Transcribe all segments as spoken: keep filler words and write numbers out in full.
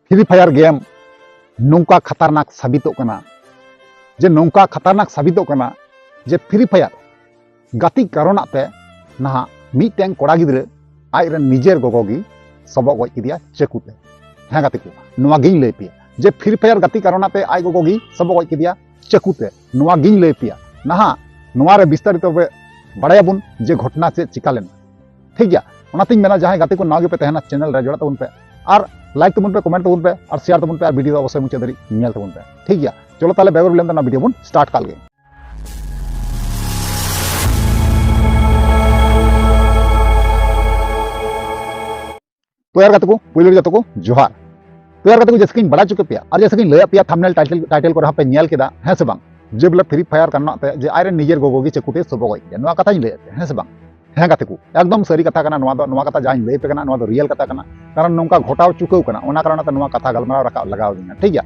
Free fire ᱜᱮᱢ ᱱᱚᱝᱠᱟ ᱠᱷᱟᱛᱟᱨᱱᱟᱠ ᱥᱟᱵᱤᱛᱚᱜ ᱠᱟᱱᱟ, ᱡᱮ ᱱᱚᱝᱠᱟ ᱠᱷᱟᱛᱟᱨᱱᱟᱠ ᱥᱟᱵᱤᱛᱚᱜ ᱠᱟᱱᱟ ᱡᱮ ᱯᱷᱨᱤ ᱯᱷᱟᱭᱟᱨ ᱜᱟᱛᱮᱜ ᱠᱟᱨᱚᱱᱟᱜ ᱛᱮ ᱱᱟᱦᱟᱜ ᱢᱤᱫᱴᱮᱱ ᱠᱚᱲᱟ ᱜᱤᱫᱽᱨᱟᱹ ᱟᱡ ᱨᱮᱱ ᱱᱤᱡᱮᱨ ᱜᱚᱜᱚ ᱜᱮ ᱥᱚᱵᱚᱜ ᱜᱚᱡ ᱠᱮᱫᱮᱭᱟ ᱪᱟᱹᱠᱩ ᱛᱮ᱾ ᱦᱮᱸ ᱜᱟᱛᱮ ᱠᱚ, ᱱᱚᱣᱟ ᱜᱤᱧ ᱞᱟᱹᱭ ᱯᱮᱭᱟ ᱡᱮ ᱯᱷᱨᱤ ᱯᱷᱟᱭᱟᱨ ᱜᱟᱛᱮᱜ ᱠᱟᱨᱚᱱᱟᱜ ᱛᱮ ᱟᱡ ᱜᱚᱜᱚ ᱜᱮ ᱥᱚᱵᱚᱜ ᱜᱚᱡ ᱠᱮᱫᱮᱭᱟ ᱪᱟᱹᱠᱩ ᱛᱮ᱾ ᱱᱚᱣᱟ ᱜᱤᱧ ᱞᱟᱹᱭ ᱯᱮᱭᱟ᱾ ᱱᱟᱦᱟᱜ ᱱᱚᱣᱟ ᱨᱮ ᱵᱤᱥᱛᱟᱨᱤᱛᱚ ᱵᱮ ᱵᱟᱲᱟᱭᱟᱵᱚᱱ ᱡᱮ ᱜᱷᱚᱴᱚᱱᱟ ᱪᱮᱫ ᱪᱤᱠᱟ ᱞᱮᱱᱟ᱾ ᱴᱷᱤᱠ ᱜᱮᱭᱟ, ᱚᱱᱟᱛᱤᱧ ᱢᱮᱱᱟ ᱡᱟᱦᱟᱸᱭ ᱜᱟᱛᱮ ᱠᱚ ᱱᱟᱣᱟ ᱜᱮᱯᱮ ᱛᱟᱦᱮᱱᱟ, ᱪᱮᱱᱮᱞ ᱨᱮ ᱡᱚᱲᱟᱜ ᱛᱟᱵᱚᱱ ᱯᱮ ᱟᱨ ᱞᱟᱭᱤᱠ ᱛᱟᱵᱚᱱ ᱯᱮ, ᱠᱚᱢᱮᱱᱴ ᱛᱟᱵᱚᱱ ᱯᱮ ᱟᱨ ᱥᱮᱭᱟᱨ ᱛᱟᱵᱚᱱ ᱯᱮ ᱟᱨ ᱵᱷᱤᱰᱤᱭᱳ ᱫᱚ ᱚᱵᱚᱥᱥᱳᱭ ᱢᱩᱪᱟᱹᱫ ᱫᱷᱟᱹᱨᱤᱡ ᱧᱮᱞ ᱛᱟᱵᱚᱱ ᱯᱮ᱾ ᱴᱷᱤᱠ ᱜᱮᱭᱟ, ᱪᱚᱞᱚ ᱛᱟᱦᱞᱮ ᱵᱮᱜᱚᱨ ᱵᱤᱞᱚᱢ ᱛᱮ ᱱᱚᱣᱟ ᱵᱷᱤᱰᱤᱭᱳ ᱵᱚᱱ ᱥᱴᱟᱨᱴ ᱠᱟᱜ ᱞᱮᱜᱮ᱾ ᱛᱚ ᱭᱟᱨ ᱜᱟᱛᱮ ᱠᱚ, ᱯᱩᱭᱞᱩ ᱨᱮ ᱡᱚᱛᱚ ᱠᱚ ᱡᱚᱦᱟᱨ᱾ ᱛᱚ ᱭᱟᱨ ᱜᱟᱛᱮ ᱠᱚ, ᱡᱮᱥᱮ ᱠᱤᱧ ᱵᱟᱲᱟᱭ ᱦᱚᱪᱚ ᱠᱮᱫ ᱯᱮᱭᱟ ᱟᱨ ᱡᱮᱥᱮ ᱠᱤᱧ ᱞᱟᱹᱭᱟᱫ ᱯᱮᱭᱟ, ᱛᱷᱟᱢᱵᱱᱮᱞ ᱴᱟᱭᱴᱮᱞ, ᱴᱟᱭᱴᱮᱞ ᱠᱚᱨᱮ ᱦᱚᱸ ᱯᱮ ᱧᱮᱞ ᱠᱮᱫᱟ, ᱦᱮᱸ ᱥᱮ ᱵᱟᱝ? ᱡᱮ ᱵᱚᱞᱮ ᱯᱷᱨᱤ ᱯᱷᱟᱭᱟᱨ ᱠᱟᱨᱚᱱᱟᱜ ᱛᱮ ᱡᱮ ᱟᱡᱨᱮᱱ ᱱᱤᱡᱮᱨ ᱜᱚᱜᱚ ᱜᱮ ᱪᱟᱹᱠᱩ ᱛᱮ ᱥᱚᱵᱚᱜ ᱜᱚᱡ ᱠᱮᱫᱮᱭᱟ, ᱱᱚᱣᱟ ᱠᱟᱛᱷᱟᱧ ᱞᱟᱹᱭᱟᱫ ᱯᱮᱭᱟ, ᱦᱮᱸ ᱥᱮ ᱵᱟᱝ? ᱦᱮᱸ ᱜᱟᱛᱮ ᱠᱚ, ᱮᱠᱫᱚᱢ ᱥᱟᱹᱨᱤ ᱠᱟᱛᱷᱟ ᱠᱟᱱᱟ ᱱᱚᱣᱟ ᱫᱚ᱾ ᱱᱚᱣᱟ ᱠᱟᱛᱷᱟ ᱡᱟᱦᱟᱸᱧ ᱞᱟᱹᱭ ᱯᱮ ᱠᱟᱱᱟ, ᱱᱚᱣᱟ ᱫᱚ ᱨᱤᱭᱮᱞ ᱠᱟᱛᱷᱟ ᱠᱟᱱᱟ, ᱠᱟᱨᱚᱱ ᱱᱚᱝᱠᱟ ᱜᱷᱚᱴᱟᱣ ᱪᱩᱠᱟᱹᱣ ᱠᱟᱱᱟ, ᱚᱱᱟ ᱠᱟᱨᱚᱱ ᱛᱮ ᱱᱚᱣᱟ ᱠᱟᱛᱷᱟ ᱜᱟᱞᱢᱟᱨᱟᱣ ᱨᱟᱠᱟᱵ ᱞᱟᱜᱟᱣ ᱫᱤᱧᱟ, ᱴᱷᱤᱠ ᱜᱮᱭᱟ?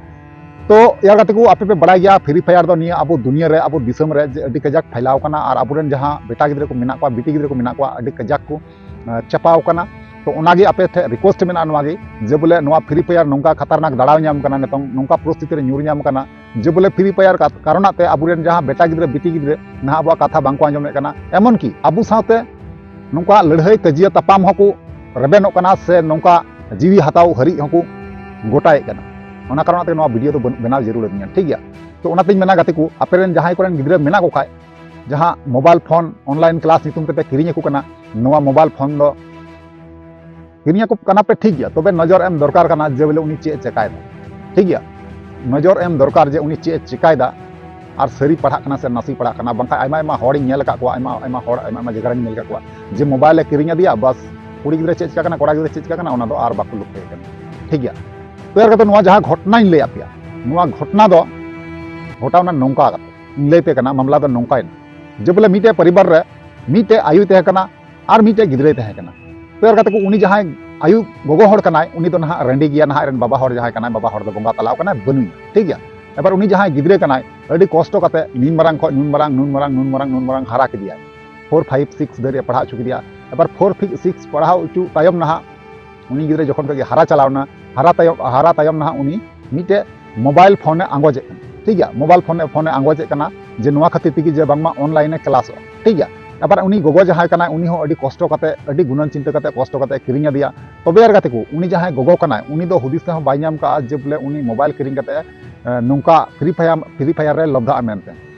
ᱛᱚ ᱭᱟᱨ ᱜᱟᱛᱮ ᱠᱚ, ᱟᱯᱮ ᱯᱮ ᱵᱟᱲᱟᱭ ᱜᱮᱭᱟ ᱯᱷᱨᱤ ᱯᱷᱟᱭᱟᱨ ᱫᱚ ᱱᱤᱭᱟᱹ ᱟᱵᱚ ᱫᱩᱱᱤᱭᱟᱹ ᱨᱮ, ᱟᱵᱚ ᱫᱤᱥᱚᱢ ᱨᱮ ᱡᱮ ᱟᱹᱰᱤ ᱠᱟᱡᱟᱠ ᱯᱷᱟᱭᱞᱟᱣ ᱠᱟᱱᱟ ᱟᱨ ᱟᱵᱚᱨᱮᱱ ᱡᱟᱦᱟᱸ ᱵᱮᱴᱟ ᱜᱤᱫᱽᱨᱟᱹ ᱠᱚ ᱢᱮᱱᱟᱜ ᱠᱚᱣᱟ, ᱵᱤᱴᱤ ᱜᱤᱫᱽᱨᱟᱹ ᱠᱚ ᱢᱮᱱᱟᱜ ᱠᱚᱣᱟ, ᱟᱹᱰᱤ ᱠᱟᱡᱟᱠ ᱠᱚ ᱟᱸ, ᱪᱟᱯᱟᱣ ᱠᱟᱱᱟ᱾ ᱛᱚ ᱚᱱᱟᱜᱮ ᱟᱯᱮ ᱴᱷᱮᱱ ᱨᱤᱠᱩᱭᱮᱥᱴ ᱢᱮᱱᱟᱜᱼᱟ ᱱᱚᱣᱟ ᱜᱮ, ᱡᱮ ᱵᱚᱞᱮ ᱱᱚᱣᱟ ᱯᱷᱨᱤ ᱯᱷᱟᱭᱟᱨ ᱱᱚᱝᱠᱟ ᱠᱷᱟᱛᱟᱨᱱᱟᱠ ᱫᱟᱲᱟᱣ ᱧᱟᱢ ᱠᱟᱱᱟ, ᱱᱤᱛᱚᱝ ᱱᱚᱝᱠᱟ ᱯᱚᱨᱤᱥᱛᱷᱤᱛᱤ ᱨᱮ ᱧᱩᱨ ᱧᱟᱢ ᱠᱟᱱᱟ, ᱡᱮ ᱵᱚᱞᱮ ᱯᱷᱨᱤ ᱯᱷᱟᱭᱟᱨ ᱠᱟ-, ᱠᱟᱨᱚᱱᱟᱜ ᱛᱮ ᱟᱵᱚᱨᱮᱱ ᱡᱟᱦᱟᱸ ᱵᱮᱴᱟ ᱜᱤᱫᱽᱨᱟᱹ ᱵᱤᱴᱤ ᱜᱤᱫᱽᱨᱟᱹ ᱱᱟᱦᱟᱜ ᱟᱵᱚᱣᱟᱜ ᱠᱟᱛᱷᱟ ᱵᱟᱝᱠᱚ ᱟᱸᱡᱚᱢᱮᱫ ᱠᱟᱱᱟ, ᱮᱢᱚᱱ ᱠᱤ ᱟᱵᱚ ᱥᱟᱶᱛᱮ ᱱᱚᱝᱠᱟ ᱞᱟᱹᱲᱦᱟᱹᱭ ᱠᱟᱹᱡᱤᱭᱟᱹ ᱛᱟᱯᱟᱢ ᱦᱚᱸᱠᱚ ᱨᱮᱵᱮᱱᱚᱜ ᱠᱟᱱᱟ ᱥᱮ ᱱᱚᱝᱠᱟ ᱡᱤᱣᱤ ᱦᱟᱛᱟᱣ ᱦᱟᱹᱨᱤᱡ ᱦᱚᱸᱠᱚ ᱜᱚᱴᱟᱭᱮᱫ ᱠᱟᱱᱟ᱾ ᱚᱱᱟ ᱠᱟᱨᱚᱱ ᱛᱮ ᱱᱚᱣᱟ ᱵᱷᱤᱰᱤᱭᱳ ᱫᱚ ᱵᱮᱱ-, ᱵᱮᱱᱟᱣ ᱡᱟᱹᱨᱩᱲ ᱟᱹᱫᱤᱧᱟ, ᱴᱷᱤᱠ ᱜᱮᱭᱟ? ᱛᱚ ᱚᱱᱟᱛᱤᱧ ᱢᱮᱱᱟ ᱜᱟᱛᱮ ᱠᱚ, ᱟᱯᱮᱨᱮᱱ ᱡᱟᱦᱟᱸᱭ ᱠᱚᱨᱮᱱ ᱜᱤᱫᱽᱨᱟᱹ ᱢᱮᱱᱟᱜ ᱠᱚ ᱠᱷᱟᱡ, ᱡᱟᱦᱟᱸ ᱢᱳᱵᱟᱭᱤᱞ ᱯᱷᱳᱱ ᱚᱱᱞᱟᱭᱤᱱ ᱠᱞᱟᱥ ᱧᱩᱛᱩᱢ ᱛᱮᱯᱮ ᱠᱤᱨᱤᱧ ᱟᱠᱚ ᱠᱟᱱᱟ, ᱱᱚᱣᱟ ᱢᱳᱵᱟᱭᱤᱞ ᱯᱷᱳᱱ ᱫᱚ ᱠᱤᱨᱤᱧ ᱟᱠᱚ ᱠᱟᱱᱟ ᱯᱮ, ᱴᱷᱤᱠ ᱜᱮᱭᱟ, ᱛᱚᱵᱮ ᱱᱚᱡᱚᱨ ᱮᱢ ᱫᱚᱨᱠᱟᱨ ᱠᱟᱱᱟ ᱡᱮ ᱵᱚᱞᱮ ᱩᱱᱤ ᱪᱮᱫ ᱮ ᱪᱮᱠᱟᱭᱮᱫᱟ, ᱴᱷᱤᱠ ᱜᱮᱭᱟ? ᱱᱚᱡᱚᱨ ᱮᱢ ᱫᱚᱨᱠᱟᱨ ᱡᱮ ᱩᱱᱤ ᱪᱮᱫ ᱮ ᱪᱮᱠᱟᱭᱮᱫᱟ ᱟᱨ ᱥᱟᱹᱨᱤ ᱯᱟᱲᱦᱟᱜ ᱠᱟᱱᱟ ᱥᱮ ᱱᱟᱥᱮ ᱯᱟᱲᱦᱟᱜ ᱠᱟᱱᱟ᱾ ᱵᱟᱝᱠᱷᱟᱱ ᱟᱭᱢᱟ ᱟᱭᱢᱟ ᱦᱚᱲᱤᱧ ᱧᱮᱞ ᱟᱠᱟᱫ ᱠᱚᱣᱟ, ᱟᱭᱢᱟ ᱟᱭᱢᱟ ᱦᱚᱲ, ᱟᱭᱢᱟ ᱟᱭᱢᱟ ᱡᱟᱭᱜᱟ ᱨᱮᱧ ᱧᱮᱞ ᱟᱠᱟᱫ ᱠᱚᱣᱟ ᱡᱮ ᱢᱳᱵᱟᱭᱤᱞ ᱮ ᱠᱤᱨᱤᱧ ᱟᱫᱮᱭᱟ, ᱵᱟᱥ ᱠᱩᱲᱤ ᱜᱤᱫᱽᱨᱟᱹ ᱪᱮᱫ ᱪᱤᱠᱟ ᱠᱟᱱᱟ, ᱠᱚᱲᱟ ᱜᱤᱫᱽᱨᱟᱹ ᱪᱮᱫ ᱪᱤᱠᱟ ᱠᱟᱱᱟ, ᱚᱱᱟ ᱫᱚ ᱟᱨ ᱵᱟᱠᱚ ᱞᱚᱠᱠᱷᱚᱭᱮ ᱠᱟᱱᱟ, ᱴᱷᱤᱠ ᱜᱮᱭᱟ? ᱛᱚ ᱭᱟᱨ ᱜᱟᱛᱮ, ᱱᱚᱣᱟ ᱡᱟᱦᱟᱸ ᱜᱷᱚᱴᱚᱱᱟᱧ ᱞᱟᱹᱭᱟᱫ ᱯᱮᱭᱟ, ᱱᱚᱣᱟ ᱜᱷᱚᱴᱚᱱᱟ ᱫᱚ ᱜᱷᱚᱴᱟᱣᱱᱟ ᱱᱚᱝᱠᱟ ᱠᱟᱛᱮ, ᱤᱧ ᱞᱟᱹᱭ ᱯᱮ ᱠᱟᱱᱟ, ᱢᱟᱢᱞᱟ ᱫᱚ ᱱᱚᱝᱠᱟᱭᱮᱱᱟ ᱡᱮ ᱵᱚᱞᱮ ᱢᱤᱫᱴᱮᱡ ᱯᱚᱨᱤᱵᱟᱨ ᱨᱮ ᱢᱤᱫᱴᱮᱡ ᱟᱭᱳᱭ ᱛᱟᱦᱮᱸ ᱠᱟᱱᱟ ᱟᱨ ᱢᱤᱫᱴᱮᱡ ᱜᱤᱫᱽᱨᱟᱹᱭ ᱛᱟᱦᱮᱸ ᱠᱟᱱᱟ᱾ ᱛᱚ ᱭᱟᱨ ᱜᱟᱛᱮ ᱠᱚ, ᱩᱱᱤ ᱡᱟᱦᱟᱸᱭ ᱟᱭᱳ ᱜᱚᱜᱚ ᱦᱚᱲ ᱠᱟᱱᱟᱭ, ᱩᱱᱤ ᱫᱚ ᱱᱟᱦᱟᱜ ᱨᱟᱺᱰᱤ ᱜᱮᱭᱟ, ᱱᱟᱦᱟᱜ ᱨᱮᱱ ᱵᱟᱵᱟ ᱦᱚᱲ ᱡᱟᱦᱟᱸᱭ ᱠᱟᱱᱟᱭ, ᱵᱟᱵᱟ ᱦᱚᱲ ᱫᱚ ᱵᱚᱸᱜᱟ ᱛᱟᱞᱟᱣ ᱠᱟᱱᱟᱭ, ᱵᱟᱹᱱᱩᱭᱟ, ᱴᱷᱤᱠ ᱜᱮᱭᱟ? ᱮᱵᱟᱨ ᱩᱱᱤ ᱡᱟᱦᱟᱸᱭ ᱜᱤᱫᱽᱨᱟᱹ ᱠᱟᱱᱟᱭ, ᱟᱹᱰᱤ ᱠᱚᱥᱴᱚ ᱠᱟᱛᱮ ᱱᱤᱱ ᱢᱟᱨᱟᱝ ᱠᱷᱚᱡ ᱱᱩᱱ ᱢᱟᱨᱟᱝ, ᱱᱩᱱ ᱢᱟᱨᱟᱝ, ᱱᱩᱱ ᱢᱟᱨᱟᱝ, ᱱᱩᱱ ᱢᱟᱨᱟᱝ ᱦᱟᱨᱟ ᱠᱮᱫᱮᱭᱟᱭ᱾ ᱯᱷᱳᱨ, ᱯᱷᱟᱭᱤᱵᱷ, ᱥᱤᱠᱥ ᱫᱷᱟᱹᱨᱤᱡ ᱮ ᱯᱟᱲᱦᱟᱣ ᱦᱚᱪᱚ ᱠᱮᱫᱮᱭᱟ᱾ ᱮᱵᱟᱨ ᱯᱷᱳᱨ, ᱯᱷᱤ-, ᱥᱤᱠᱥ ᱯᱟᱲᱦᱟᱣ ᱦᱚᱪᱚ ᱛᱟᱭᱚᱢ ᱱᱟᱦᱟᱜ ᱩᱱᱤ ᱜᱤᱫᱽᱨᱟᱹ ᱡᱚᱠᱷᱚᱱ ᱠᱷᱚᱡ ᱜᱮ ᱦᱟᱨᱟ ᱪᱟᱞᱟᱣ ᱮᱱᱟ, ᱦᱟᱨᱟ ᱛᱟᱭᱚᱢ ᱦᱟᱨᱟ ᱛᱟᱭᱚᱢ ᱱᱟᱦᱟᱜ ᱩᱱᱤ ᱢᱤᱫᱴᱮᱡ ᱢᱳᱵᱟᱭᱤᱞ ᱯᱷᱳᱱᱮ ᱟᱸᱜᱚᱪᱮᱫ ᱠᱟᱱᱟ, ᱴᱷᱤᱠ ᱜᱮᱭᱟ᱾ ᱢᱳᱵᱟᱭᱤᱞ ᱯᱷᱳᱱᱮ ᱯᱷᱳᱱᱮ ᱟᱸᱜᱚᱪᱮᱫ ᱠᱟᱱᱟ ᱡᱮ ᱱᱚᱣᱟ ᱠᱷᱟᱹᱛᱤᱨ ᱛᱮᱜᱮ ᱡᱮ ᱵᱟᱝᱢᱟ ᱚᱱᱞᱟᱭᱤᱱᱮ ᱠᱞᱟᱥᱚᱜᱼᱟ, ᱴᱷᱤᱠ ᱜᱮᱭᱟ᱾ ᱟᱵᱟᱨ ᱩᱱᱤ ᱜᱚᱜᱚ ᱡᱟᱦᱟᱸᱭ ᱠᱟᱱᱟᱭ, ᱩᱱᱤ ᱦᱚᱸ ᱟᱹᱰᱤ ᱠᱚᱥᱴᱚ ᱠᱟᱛᱮ, ᱟᱹᱰᱤ ᱜᱩᱱᱟᱹᱱ ᱪᱤᱱᱛᱟᱹ ᱠᱟᱛᱮ, ᱠᱚᱥᱴᱚ ᱠᱟᱛᱮ ᱠᱤᱨᱤᱧ ᱟᱫᱮᱭᱟ᱾ ᱛᱚᱵᱮ ᱟᱨ ᱜᱟᱛᱮ ᱠᱚ, ᱩᱱᱤ ᱡᱟᱦᱟᱸᱭ ᱜᱚᱜᱚ ᱠᱟᱱᱟᱭ, ᱩᱱᱤ ᱫᱚ ᱦᱩᱫᱤᱥ ᱛᱮᱦᱚᱸ ᱵᱟᱭ ᱧᱟᱢ ᱠᱟᱜᱼᱟ ᱡᱮ ᱵᱚᱞᱮ ᱩᱱᱤ ᱢᱳᱵᱟᱭᱤᱞ ᱠᱤᱨᱤᱧ ᱠᱟᱛᱮ, ᱮ, ᱱᱚᱝᱠᱟ ᱯᱷᱨᱤ ᱯᱷᱟᱭᱟᱨ, ᱯᱷᱨᱤ ᱯᱷᱟᱭᱟᱨ ᱨᱮ ᱞᱚᱵᱫᱷᱟᱜᱼᱟ ᱢᱮᱱᱛᱮ᱾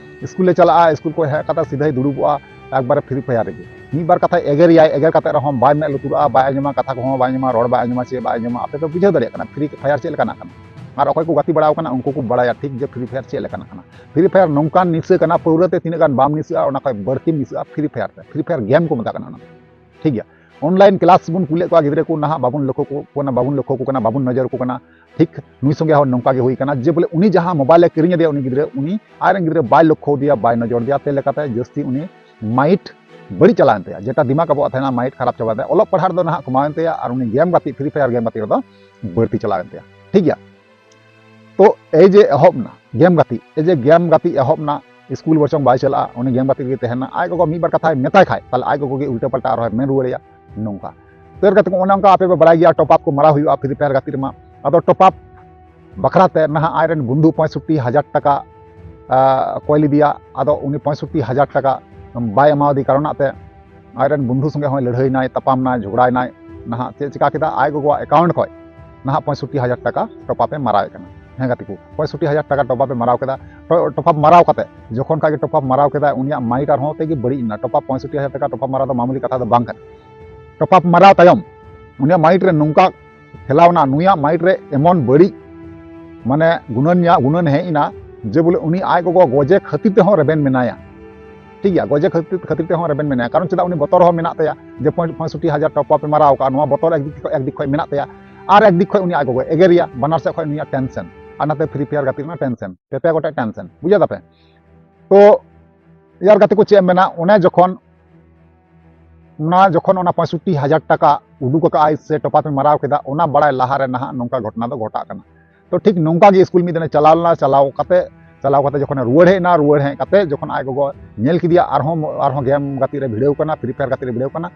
ᱥᱠᱩᱞᱮ ᱪᱟᱞᱟᱜᱼᱟ, ᱥᱠᱩᱞ ᱠᱷᱚᱱ ᱦᱮᱡ ᱠᱟᱛᱮ ᱥᱤᱫᱷᱟᱹᱭ ᱫᱩᱲᱩᱵᱚᱜᱼᱟ ᱮᱠᱵᱟᱨᱮ ᱯᱷᱨᱤ ᱯᱷᱟᱭᱟᱨ ᱨᱮᱜᱮ᱾ ᱢᱤᱫ ᱵᱟᱨ ᱠᱟᱛᱷᱟᱭ ᱮᱜᱮᱨᱮᱭᱟᱭ, ᱮᱜᱮᱨ ᱠᱟᱛᱮ ᱨᱮᱦᱚᱸ ᱵᱟᱭ ᱢᱮᱫ ᱞᱩᱛᱩᱨᱟᱜᱼᱟ, ᱵᱟᱭ ᱟᱸᱡᱚᱢᱟ, ᱠᱟᱛᱷᱟ ᱠᱚᱦᱚᱸ ᱵᱟᱭ ᱟᱸᱡᱚᱢᱟ, ᱨᱚᱲ ᱵᱟᱭ ᱟᱸᱡᱚᱢᱟ, ᱪᱮᱫ ᱵᱟᱭ ᱟᱸᱡᱚᱢᱟ᱾ ᱟᱯᱮ ᱯᱮ ᱵᱩᱡᱷᱟᱹᱣ ᱫᱟᱲᱮᱭᱟᱜ ᱠᱟᱱᱟ ᱯᱷᱨᱤ ᱯᱷᱟᱭᱟᱨ ᱪᱮᱫ ᱞᱮᱠᱟᱱᱟᱜ ᱠᱟᱱᱟ᱾ ᱟᱨ ᱚᱠᱚᱭ ᱠᱚ ᱜᱟᱛᱮ ᱵᱟᱲᱟᱣ ᱠᱟᱱᱟ, ᱩᱱᱠᱩ ᱠᱚ ᱵᱟᱲᱟᱭᱟ ᱴᱷᱤᱠ ᱡᱮ ᱯᱷᱨᱤ ᱯᱷᱟᱭᱟᱨ ᱪᱮᱫ ᱞᱮᱠᱟᱱᱟᱜ ᱠᱟᱱᱟ᱾ ᱯᱷᱨᱤ ᱯᱷᱟᱭᱟᱨ ᱱᱚᱝᱠᱟᱱ ᱱᱤᱥᱟᱹ ᱠᱟᱱᱟ, ᱯᱟᱹᱣᱨᱟᱹ ᱛᱮ ᱛᱤᱱᱟᱹᱜ ᱜᱟᱱ ᱵᱟᱢ ᱱᱤᱥᱟᱹᱜᱼᱟ, ᱚᱱᱟ ᱠᱷᱚᱱ ᱵᱟᱹᱲᱛᱤᱢ ᱱᱤᱥᱟᱹᱜᱼᱟ ᱯᱷᱨᱤ ᱯᱷᱟᱭᱟᱨ ᱛᱮ᱾ ᱯᱷᱨᱤ ᱯᱷᱟᱭᱟᱨ ᱜᱮᱢ ᱠᱚ ᱢᱮᱛᱟᱜ ᱠᱟᱱᱟ ᱚᱱᱟ ᱫᱚ, ᱴᱷᱤᱠ ᱜᱮᱭᱟ᱾ ᱚᱱᱞᱟᱭᱤᱱ ᱠᱞᱟᱥ ᱵᱚᱱ ᱠᱩᱞᱮᱫ ᱠᱚᱣᱟ ᱜᱤᱫᱽᱨᱟᱹ ᱠᱚ, ᱱᱟᱦᱟᱜ ᱵᱟᱵᱚᱱ ᱞᱚᱠᱠᱷᱚ ᱠᱚ ᱠᱟᱱᱟ, ᱵᱟᱵᱚᱱ ᱞᱚᱠᱠᱷᱚ ᱠᱚ ᱠᱟᱱᱟ, ᱵᱟᱵᱚᱱ ᱱᱚᱡᱚᱨ ᱠᱚ ᱠᱟᱱᱟ᱾ ᱴᱷᱤᱠ ᱱᱩᱭ ᱥᱚᱸᱜᱮ ᱦᱚᱸ ᱱᱚᱝᱠᱟ ᱜᱮ ᱦᱩᱭ ᱠᱟᱱᱟ ᱡᱮ ᱵᱚᱞᱮ ᱩᱱᱤ ᱡᱟᱦᱟᱸ ᱢᱳᱵᱟᱭᱤᱞᱮ ᱠᱤᱨᱤᱧ ᱟᱫᱮᱭᱟ ᱩᱱᱤ ᱜᱤᱫᱽᱨᱟᱹ, ᱩᱱᱤ ᱟᱡᱨᱮᱱ ᱜᱤᱫᱽᱨᱟᱹ ᱵᱟᱭ ᱞᱚᱠᱠᱷᱚ ᱟᱫᱮᱭᱟ, ᱵᱟᱭ ᱱᱚᱡᱚᱨ ᱟᱫᱮᱭᱟ, ᱛᱮ ᱞᱮᱠᱟᱛᱮ ᱡᱟᱹᱥᱛᱤ ᱩᱱᱤ ᱢᱟᱭᱤᱴ ᱵᱟᱹᱲᱤᱡ ᱪᱟᱞᱟᱣᱮᱱ ᱛᱟᱭᱟ, ᱡᱮᱴᱟ ᱫᱤᱢᱟᱜᱽ ᱟᱵᱚᱣᱟᱜ ᱛᱟᱦᱮᱱᱟ, ᱢᱟᱭᱤᱴ ᱠᱷᱟᱨᱟᱯ ᱪᱟᱵᱟᱭᱮᱱ ᱛᱟᱭᱟ᱾ ᱚᱞᱚᱜ ᱯᱟᱲᱦᱟᱜ ᱨᱮᱫᱚ ᱱᱟᱦᱟᱜ ᱠᱚᱢᱟᱣᱮᱱ ᱛᱟᱭᱟ, ᱟᱨ ᱩᱱᱤ ᱜᱮᱢ ᱜᱟᱛᱮᱜ, ᱯᱷᱨᱤ ᱯᱷᱟᱭᱟᱨ ᱜᱮᱢ ᱜᱟᱛᱮᱜ ᱨᱮᱫᱚ ᱵᱟᱹᱲᱛᱤ ᱪᱟᱞᱟᱣᱮᱱ ᱛᱟᱭᱟ, ᱴᱷᱤᱠ ᱜᱮᱭᱟ᱾ ᱛᱚ ᱮᱭ ᱡᱮ ᱮᱦᱚᱵ ᱱᱟ ᱜᱮᱢ ᱜᱟᱛᱮᱜ, ᱮᱭ ᱡᱮ ᱜᱮᱢ ᱜᱟᱛᱮᱜ ᱮᱦᱚᱵ ᱱᱟ, ᱥᱠᱩᱞ ᱵᱚᱨᱪᱚᱝ ᱵᱟᱭ ᱪᱟᱞᱟᱜᱼᱟ, ᱩᱱᱤ ᱜᱮᱢ ᱜᱟᱛᱮᱜ ᱨᱮᱜᱮ ᱛᱟᱦᱮᱱᱟ᱾ ᱟᱡ ᱜᱚᱜᱚ ᱢᱤᱫ ᱵᱟᱨ ᱠᱟᱛᱷᱟᱭ ᱢᱮᱛᱟᱭ ᱠᱷᱟᱡ, ᱛᱟᱦᱞᱮ ᱟᱡ ᱜᱚᱜᱚ ᱜᱮ ᱩᱞᱴᱟᱹ ᱯᱟᱞᱴᱟ ᱟᱨᱦᱚᱸᱭ ᱢᱮᱱ ᱨᱩᱣᱟᱹᱲᱮᱭᱟ ᱱᱚᱝᱠᱟ᱾ ᱛᱚ ᱮᱨ ᱜᱟᱛᱮ ᱠᱚ, ᱚᱱᱮ ᱚᱱᱠᱟ ᱟᱯᱮ ᱯᱮ ᱵᱟᱲᱟᱭ ᱜᱮᱭᱟ, ᱴᱚᱯ ᱟᱯ ᱠᱚ ᱢᱟᱨᱟᱣ ᱦᱩᱭᱩᱜᱼᱟ ᱯᱷᱨᱤ ᱯᱷᱟᱭᱟᱨ ᱜᱟᱛᱮᱜ ᱨᱮᱢᱟ᱾ ᱟᱫᱚ ᱴᱚᱯ ᱟᱯ ᱵᱟᱠᱷᱨᱟ ᱛᱮ ᱱᱟᱦᱟᱜ ᱟᱡᱨᱮᱱ ᱵᱚᱱᱫᱷᱩ ᱯᱚᱸᱭᱥᱚᱴᱴᱤ ᱦᱟᱡᱟᱨ ᱴᱟᱠᱟ, ᱟ, ᱠᱚᱭ ᱞᱮᱫᱮᱭᱟ᱾ ᱟᱫᱚ ᱩᱱᱤ ᱯᱚᱸᱭᱥᱚᱴᱴᱤ ᱦᱟᱡᱟᱨ ᱴᱟᱠᱟ ᱵᱟᱭ ᱮᱢᱟᱣᱟᱫᱮ ᱠᱟᱨᱚᱱᱟᱜ ᱛᱮ ᱟᱡᱨᱮᱱ ᱵᱚᱱᱫᱷᱩ ᱥᱚᱸᱜᱮ ᱦᱚᱸᱭ ᱞᱟᱹᱲᱦᱟᱹᱭᱱᱟᱭ, ᱛᱟᱯᱟᱢᱱᱟᱭ, ᱡᱷᱚᱜᱽᱲᱟᱭᱱᱟᱭ᱾ ᱱᱟᱦᱟᱜ ᱪᱮᱫ ᱪᱤᱠᱟ ᱠᱮᱫᱟ, ᱟᱡ ᱜᱚᱜᱚᱣᱟᱜ ᱮᱠᱟᱣᱩᱱᱴ ᱠᱷᱚᱡ ᱱᱟᱦᱟᱜ ᱯᱚᱸᱭᱥᱚᱴᱴᱤ ᱦᱟᱡᱟᱨ ᱴᱟᱠᱟ ᱴᱚᱯ ᱟᱯ ᱮ ᱢᱟᱨᱟᱣᱮᱫ ᱠᱟᱱᱟ᱾ ᱦᱮᱸ ᱜᱟᱛᱮ ᱠᱚ, ᱯᱚᱸᱭᱥᱚᱴᱴᱤ ᱦᱟᱡᱟᱨ ᱴᱟᱠᱟ ᱴᱚᱯ ᱟᱯ ᱮ ᱢᱟᱨᱟᱣ ᱠᱮᱫᱟ᱾ ᱴᱚ-, ᱴᱚᱯ ᱟᱯ ᱢᱟᱨᱟᱣ ᱠᱟᱛᱮ ᱡᱚᱠᱷᱚᱱ ᱠᱷᱟᱡ ᱜᱮ ᱴᱚᱯ ᱟᱯ ᱢᱟᱨᱟᱣ ᱠᱮᱫᱟ, ᱩᱱᱤᱭᱟᱜ ᱢᱟᱭᱤᱱᱰ ᱟᱨᱦᱚᱸ ᱛᱮᱜᱮ ᱵᱟᱹᱲᱤᱡ ᱮᱱᱟ᱾ ᱴᱚᱯ ᱟᱯ ᱯᱚᱸᱭᱥᱚᱴᱴᱤ ᱦᱟᱡᱟᱨ ᱴᱟᱠᱟ ᱴᱚᱯ ᱟᱯ ᱢᱟᱨᱟᱣ ᱫᱚ ᱢᱟᱢᱩᱞᱤ ᱠᱟᱛᱷᱟ ᱫᱚ ᱵᱟᱝ ᱠᱟᱱᱟ᱾ ᱴᱚᱯ ᱟᱯ ᱢᱟᱨᱟᱣ ᱛᱟᱭᱚᱢ ᱩᱱᱤᱭᱟᱜ ᱢᱟᱭᱤᱱᱰ ᱨᱮ ᱱᱚᱝᱠᱟ ᱠᱷᱮᱞᱟᱣᱱᱟ, ᱱᱩᱭᱟᱜ ᱢᱟᱭᱤᱱᱰ ᱨᱮ ᱮᱢᱚᱱ ᱵᱟᱹᱲᱤᱡ ᱢᱟᱱᱮ ᱜᱩᱱᱟᱹᱱ ᱧᱟ-, ᱜᱩᱱᱟᱹᱱ ᱦᱮᱡ ᱮᱱᱟ ᱡᱮ ᱵᱚᱞᱮ ᱩᱱᱤ ᱟᱡ ᱜᱚᱜᱚ ᱜᱚᱡᱮ ᱠᱷᱟᱹᱛᱤᱨ ᱛᱮᱦᱚᱸ ᱨᱮᱵᱮᱱ ᱢᱮᱱᱟᱭᱟ᱾ ᱴᱷᱤᱠ ᱜᱮᱭᱟ, ᱜᱚᱡᱮ ᱠᱷᱟᱹᱛᱤᱨ, ᱠᱷᱟᱹᱛᱤᱨ ᱛᱮᱦᱚᱸ ᱨᱮᱵᱮᱱ ᱢᱮᱱᱟᱭᱟ᱾ ᱠᱟᱨᱚᱱ ᱪᱮᱫᱟᱜ, ᱩᱱᱤ ᱵᱚᱛᱚᱨ ᱦᱚᱸ ᱢᱮᱱᱟᱜ ᱛᱟᱭᱟ ᱡᱮ ᱯᱚᱸᱭ-, ᱯᱚᱸᱭᱥᱚᱴᱴᱤ ᱦᱟᱡᱟᱨ ᱴᱚᱯ ᱟᱯ ᱮ ᱢᱟᱨᱟᱣ ᱠᱟᱜᱼᱟ, ᱱᱚᱣᱟ ᱵᱚᱛᱚᱨ ᱮᱠᱫᱤᱠ ᱠᱷᱚᱡ, ᱮᱠᱫᱤᱠ ᱠᱷᱚᱡ ᱢᱮᱱᱟᱜ ᱛᱟᱭᱟ, ᱟᱨ ᱮᱠᱫᱤᱠ ᱠᱷᱚᱡ ᱩᱱᱤ ᱟᱡ ᱜᱚᱜᱚᱭ ᱮᱜᱮᱨᱮᱭᱟ, ᱵᱟᱱᱟᱨ ᱥᱮᱫ ᱠᱷᱚᱡ ᱩᱱᱤᱭᱟᱜ ᱴᱮᱱᱥᱮᱱ᱾ ᱟᱨ ᱱᱟᱛᱮ ᱯᱷᱨᱤ ᱯᱷᱟᱭᱟᱨ ᱜᱟᱛᱮᱜ ᱨᱮᱱᱟᱜ ᱴᱮᱱᱥᱮᱱ, ᱯᱮ ᱯᱮ ᱜᱚᱴᱮᱡ ᱴᱮᱱᱥᱮᱱ, ᱵᱩᱡᱷᱟᱹᱣ ᱫᱟᱯᱮ? ᱛᱚ ᱭᱟᱨ ᱜᱟᱛᱮ ᱠᱚ, ᱪᱮᱫ ᱮᱢ ᱢᱮᱱᱟ, ᱚᱱᱮ ᱡᱚᱠᱷᱚᱱ ᱚᱱᱟ ᱡᱚᱠᱷᱚᱱ ᱚᱱᱟ ᱯᱚᱸᱭᱥᱚᱴᱴᱤ ᱦᱟᱡᱟᱨ ᱴᱟᱠᱟ ᱩᱰᱩᱠ ᱟᱠᱟᱫ ᱟᱭ ᱥᱮ ᱴᱚᱯ ᱟᱯ ᱮ ᱢᱟᱨᱟᱣ ᱠᱮᱫᱟ, ᱚᱱᱟ ᱵᱟᱲᱟᱭ ᱞᱟᱦᱟ ᱨᱮ ᱱᱟᱦᱟᱜ ᱱᱚᱝᱠᱟ ᱜᱷᱚᱴᱚᱱᱟ ᱫᱚ ᱜᱷᱚᱴᱟᱜ ᱠᱟᱱᱟ᱾ ᱛᱚ ᱴᱷᱤᱠ ᱱᱚᱝᱠᱟ ᱜᱮ ᱥᱠᱩᱞ ᱢᱤᱫ ᱫᱤᱱᱮ ᱪᱟᱞᱟᱣ ᱞᱮᱱᱟ, ᱪᱟᱞᱟᱣ ᱠᱟᱛᱮ ᱪᱟᱞᱟᱣ ᱠᱟᱛᱮ ᱡᱚᱠᱷᱚᱱᱮ ᱨᱩᱣᱟᱹᱲ ᱦᱮᱡ ᱮᱱᱟ, ᱨᱩᱣᱟᱹᱲ ᱦᱮᱡ ᱠᱟᱛᱮ ᱡᱚᱠᱷᱚᱱ ᱟᱡ ᱜᱚᱜᱚ ᱧᱮᱞ ᱠᱮᱫᱮᱭᱟ, ᱟᱨᱦᱚᱸ ᱟᱨᱦᱚᱸ ᱜᱮᱢ ᱜᱟᱛᱮ ᱨᱮ ᱵᱷᱤᱲᱟᱹᱣ ᱠᱟᱱᱟ, ᱯᱷᱨᱤ ᱯᱷᱟᱭᱟᱨ ᱜᱟᱛᱮ ᱨᱮ ᱵᱷᱤᱲᱟᱹᱣ ᱠᱟᱱᱟ,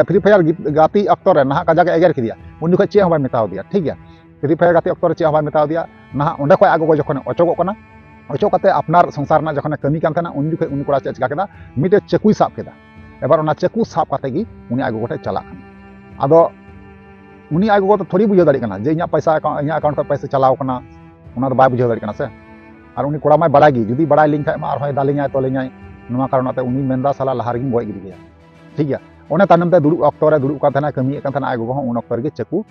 ᱯᱷᱨᱤ ᱯᱷᱟᱭᱟᱨ ᱜᱟᱛᱮ ᱚᱠᱛᱚ ᱨᱮ ᱱᱟᱦᱟᱜ ᱠᱟᱡᱟᱠ ᱮ ᱮᱜᱮᱨ ᱠᱮᱫᱮᱭᱟ, ᱩᱱ ᱡᱚᱠᱷᱚᱱ ᱪᱮᱫ ᱦᱚᱸ ᱵᱟᱭ ᱢᱮᱛᱟᱣ ᱫᱮᱭᱟ, ᱴᱷᱤᱠ ᱜᱮᱭᱟ᱾ ᱯᱷᱨᱤ ᱯᱷᱟᱭᱟᱨ ᱜᱟᱛᱮ ᱚᱠᱛᱚ ᱨᱮ ᱪᱮᱫ ᱦᱚᱸ ᱵᱟᱭ ᱢᱮᱛᱟᱣ ᱫᱮᱭᱟ᱾ ᱱᱟᱦᱟᱜ ᱚᱸᱰᱮ ᱠᱷᱚᱱ ᱟᱡ ᱜᱚᱜᱚ ᱡᱚᱠᱷᱚᱱᱮ ᱚᱪᱚᱜᱚᱜ ᱠᱟᱱᱟ, ᱚᱪᱚᱜ ᱠᱟᱛᱮ ᱟᱯᱱᱟᱨ ᱥᱚᱝᱥᱟᱨ ᱨᱮᱱᱟᱜ ᱡᱚᱠᱷᱚᱱᱮ ᱠᱟᱹᱢᱤ ᱠᱟᱱ ᱛᱟᱦᱮᱱᱟ, ᱩᱱ ᱡᱚᱠᱷᱚᱱ ᱩᱱᱤ ᱠᱚᱲᱟ ᱪᱮᱫ ᱪᱤᱠᱟ ᱠᱮᱫᱟ, ᱢᱤᱫᱴᱮᱡ ᱪᱟᱹᱠᱩᱭ ᱥᱟᱵ ᱠᱮᱫᱟ᱾ ᱮᱵᱟᱨ ᱚᱱᱟ ᱪᱟᱹᱠᱩ ᱥᱟᱵ ᱠᱟᱛᱮ ᱜᱮ ᱩᱱᱤ ᱟᱡ ᱜᱚᱜᱚ ᱴᱷᱮᱱ ᱪᱟᱞᱟᱜ ᱠᱟᱱᱟ᱾ ᱟᱫᱚ ᱩᱱᱤ ᱟᱡ ᱜᱚᱜᱚ ᱫᱚ ᱛᱷᱚᱲᱤ ᱵᱩᱡᱷᱟᱹᱣ ᱫᱟᱲᱮᱭᱟᱜ ᱠᱟᱱᱟ ᱡᱮ ᱤᱧᱟᱹᱜ ᱯᱚᱭᱥᱟ account, ᱤᱧᱟᱹᱜ ᱟᱠᱟᱣᱩᱱᱴ ᱠᱷᱚᱱ ᱯᱚᱭᱥᱟ ᱪᱟᱞᱟᱣ ᱠᱟᱱᱟ, ᱚᱱᱟ ᱫᱚ ᱵᱟᱭ ᱵᱩᱡᱷᱟᱹᱣ ᱫᱟᱲᱮᱭᱟᱜ ᱠᱟᱱᱟ ᱥᱮ᱾ ᱟᱨ ᱩᱱᱤ ᱠᱚᱲᱟ ᱢᱟᱭ ᱵᱟᱲᱟᱭ ᱜᱮ, ᱡᱩᱫᱤ ᱵᱟᱲᱟᱭ ᱞᱤᱧ ᱠᱷᱟᱡ ᱢᱟ ᱟᱨᱦᱚᱸᱭ ᱫᱟᱞᱤᱧᱟᱭ, ᱛᱚᱞᱤᱧᱟᱭ᱾ ᱱᱚᱣᱟ ᱠᱟᱨᱚᱱ ᱛᱮ ᱩᱱᱤ ᱢᱮᱱᱫᱟ, "ᱥᱟᱞᱟ ᱞᱟᱦᱟ ᱨᱮᱜᱮᱧ ᱜᱚᱡ ᱜᱤᱰᱤ ᱠᱟᱭᱟ", ᱴᱷᱤᱠ ᱜᱮᱭᱟ᱾ ᱚᱱᱮ ᱛᱟᱭᱱᱚᱢ ᱛᱮ ᱫᱩᱲᱩᱵ ᱚᱠᱛᱚ ᱨᱮ ᱫᱩᱲᱩᱵ ᱠᱟᱱ ᱛᱟᱦᱮᱱᱟ, ᱠᱟᱹᱢᱤᱭᱮᱫ ᱠᱟᱱ ᱛᱟᱦᱮᱱᱟ ᱟᱡ ᱜᱚᱜᱚ ᱦᱚᱸ, ᱩᱱ ᱚᱠᱛᱚ ᱨᱮᱜᱮ ᱪᱟᱹᱠᱩ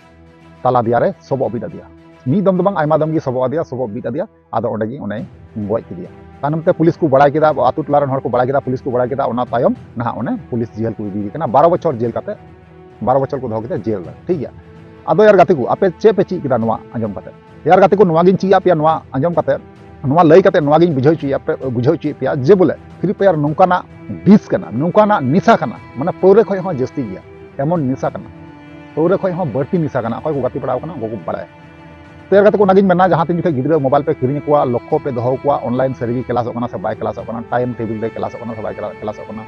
ᱛᱟᱞᱟ ᱫᱮᱭᱟ ᱨᱮ ᱥᱚᱵᱚᱜ ᱵᱤᱫ ᱟᱫᱮᱭᱟ᱾ ᱢᱤᱫ ᱫᱚᱢ ᱫᱚ ᱵᱟᱝ, ᱟᱭᱢᱟ ᱫᱚᱢ ᱜᱮ ᱥᱚᱵᱚᱜ ᱟᱫᱮᱭᱟ, ᱥᱚᱵᱚᱜ ᱵᱤᱫ ᱟᱫᱮᱭᱟ᱾ ᱟᱫᱚ ᱚᱸᱰᱮ ᱜᱮ ᱚᱱᱮᱭ ᱜᱚᱡ ᱠᱮᱫᱮᱭᱟ᱾ ᱛᱟᱭᱱᱚᱢ ᱛᱮ ᱯᱩᱞᱤᱥ ᱠᱚ ᱵᱟᱲᱟᱭ ᱠᱮᱫᱟ, ᱟᱵᱚ ᱟᱛᱳ ᱴᱚᱞᱟ ᱨᱮᱱ ᱦᱚᱲ ᱠᱚ ᱵᱟᱲᱟᱭ ᱠᱮᱫᱟ, ᱯᱩᱞᱤᱥ ᱠᱚ ᱵᱟᱲᱟᱭ ᱠᱮᱫᱟ, ᱚᱱᱟ ᱛᱟᱭᱚᱢ ᱱᱟᱦᱟᱜ ᱚᱱᱮ ᱯᱩᱞᱤᱥ ᱡᱮᱞ ᱠᱚ ᱤᱫᱤᱭᱮ ᱠᱟᱱᱟ, ᱵᱟᱨᱚ ᱵᱚᱪᱷᱚᱨ ᱡᱮᱞ ᱠᱟᱛᱮ, ᱵᱟᱨᱚ ᱵᱚᱪᱷᱚᱨ ᱠᱚ ᱫᱚᱦᱚ ᱠᱮᱫᱟ ᱡᱮᱞ ᱨᱮ, ᱴᱷᱤᱠ ᱜᱮᱭᱟ᱾ ᱟᱫᱚ ᱭᱟᱨ ᱜᱟᱛᱮ ᱠᱚ, ᱟᱯᱮ ᱪᱮᱫ ᱯᱮ ᱪᱮᱫ ᱠᱮᱫᱟ ᱱᱚᱣᱟ ᱟᱸᱡᱚᱢ ᱠᱟᱛᱮ? ᱭᱟᱨ ᱜᱟᱛᱮ ᱠᱚ, ᱱᱚᱣᱟ ᱜᱤᱧ ᱪᱮᱫ ᱟᱯᱮᱭᱟ, ᱱᱚᱣᱟ ᱟᱸᱡᱚᱢ ᱠᱟᱛᱮ, ᱱᱚᱣᱟ ᱞᱟᱹᱭ ᱠᱟᱛᱮ ᱱᱚᱣᱟ ᱜᱤᱧ ᱵᱩᱡᱷᱟᱹᱣ ᱦᱚᱪᱚᱭᱮᱫ ᱯᱮ, ᱵᱩᱡᱷᱟᱹᱣ ᱦᱚᱪᱚᱭᱮᱫ ᱯᱮᱭᱟ ᱡᱮ ᱵᱚᱞᱮ ᱯᱷᱨᱤ ᱯᱷᱟᱭᱟᱨ ᱱᱚᱝᱠᱟᱱᱟᱜ ᱵᱤᱥ ᱠᱟᱱᱟ, ᱱᱚᱝᱠᱟᱱᱟᱜ ᱱᱮᱥᱟ ᱠᱟᱱᱟ, ᱢᱟᱱᱮ ᱯᱟᱹᱣᱨᱟᱹ ᱠᱷᱚᱱ ᱦᱚᱸ ᱡᱟᱹᱥᱛᱤ ᱜᱮᱭᱟ, ᱮᱢᱚᱱ ᱱᱮᱥᱟ ᱠᱟᱱᱟ, ᱯᱟᱹᱣᱨᱟᱹ ᱠᱷᱚᱱ ᱦᱚᱸ ᱵᱟᱹᱲᱛᱤ ᱱᱮᱥᱟ ᱠᱟᱱᱟ᱾ ᱚᱠᱚᱭ ᱠᱚ ᱜᱟᱛᱮ ᱵᱟᱲᱟᱣ ᱠᱟᱱᱟ, ᱩᱱᱠᱩ ᱠᱚ ᱵᱟᱲᱟᱭᱟ᱾ ᱛᱚ ᱭᱟᱨ ᱜᱟᱛᱮ ᱠᱚ, ᱚᱱᱟᱜᱤᱧ ᱢᱮᱱᱟ, ᱡᱟᱦᱟᱸ ᱛᱤᱱ ᱡᱚᱠᱷᱚᱱ ᱜᱤᱫᱽᱨᱟᱹ ᱢᱳᱵᱟᱭᱤᱞ ᱯᱮ ᱠᱤᱨᱤᱧ ᱟᱠᱚᱣᱟ, ᱞᱚᱠᱠᱷᱚ ᱯᱮ ᱫᱚᱦᱚ ᱟᱠᱚᱣᱟ, ᱚᱱᱞᱟᱭᱤᱱ ᱥᱟᱹᱨᱤᱜᱮ ᱠᱞᱟᱥᱚᱜ ᱠᱟᱱᱟ ᱥᱮ ᱵᱟᱭ ᱠᱞᱟᱥᱚᱜ ᱠᱟᱱᱟ, ᱴᱟᱭᱤᱢ ᱴᱮᱵᱤᱞ ᱨᱮ ᱠᱞᱟᱥᱚᱜ ᱠᱟᱱᱟ ᱥᱮ ᱵᱟᱭ ᱠᱞᱟ-, ᱠᱞᱟᱥᱚᱜ ᱠᱟᱱᱟ,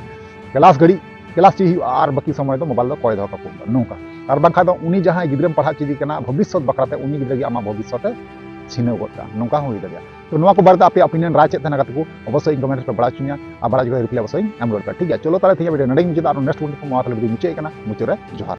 ᱠᱞᱟᱥ ᱜᱷᱟᱹᱲᱤᱡ ᱠᱞᱟᱥ ᱪᱮᱫ ᱦᱩᱭᱩᱜᱼᱟ, ᱟᱨ ᱵᱟᱹᱠᱤ ᱥᱚᱢᱚᱭ ᱫᱚ ᱢᱳᱵᱟᱭᱤᱞ ᱫᱚ ᱚᱠᱚᱭ ᱫᱚᱦᱚ ᱠᱟᱠᱚ ᱠᱟᱱᱟ, ᱱᱚᱝᱠᱟ᱾ ᱟᱨ ᱵᱟᱝᱠᱷᱟᱱ ᱫᱚ ᱩᱱᱤ ᱡᱟᱦᱟᱸᱭ ᱜᱤᱫᱽᱨᱟᱹᱢ ᱯᱟᱲᱦᱟᱣ ᱦᱚᱪᱚᱭᱮ ᱠᱟᱱᱟ, ᱵᱷᱚᱵᱤᱥᱥᱚᱛ ᱵᱟᱠᱷᱨᱟᱛᱮ ᱩᱱᱤ ᱜᱤᱫᱽᱨᱟᱹ ᱜᱮ ᱟᱢᱟᱜ ᱵᱷᱚᱵᱤᱥᱥᱚᱛᱮ ᱪᱷᱤᱱᱟᱹᱣ ᱜᱚᱫ ᱠᱟᱜᱼᱟ, ᱱᱚᱝᱠᱟ ᱦᱚᱸ ᱦᱩᱭ ᱫᱟᱲᱮᱭᱟᱜᱼᱟ᱾ ᱛᱚ ᱱᱚᱣᱟ ᱠᱚ ᱵᱟᱨᱮᱛᱮ ᱟᱯᱮᱭᱟᱜ opinion, ᱨᱟᱭ ᱪᱮᱫ ᱛᱟᱦᱮᱱᱟ ᱜᱟᱛᱮ ᱠᱚ, ᱚᱵᱚᱥᱥᱳᱭ ᱤᱧ comment ᱨᱮᱯᱮ ᱵᱟᱲᱟᱭ ᱦᱚᱪᱚᱧᱟ, ᱟᱨ ᱵᱟᱲᱟᱭ ᱦᱚᱪᱚ ᱠᱷᱟᱡ reply ᱚᱵᱚᱥᱥᱳᱭ ᱤᱧ ᱮᱢ ᱨᱩᱣᱟᱹᱲ ᱠᱟᱜᱼᱟ, ᱴᱷᱤᱠ ᱜᱮᱭᱟ᱾ ᱪᱚᱞᱚ ᱛᱟᱦᱞᱮ ᱛᱮᱦᱮᱧᱟᱜ video ᱱᱚᱰᱮᱧ ᱢᱩᱪᱟᱹᱫᱟ, ᱟᱨ next video ᱠᱷᱚᱱ ᱱᱚᱣᱟ ᱛᱟᱦᱞᱮ video ᱢᱩᱪᱟᱹᱫ ᱠᱟᱱᱟ, ᱢᱩᱪᱟᱹᱫ ᱨᱮ ᱡᱚᱦᱟᱨ᱾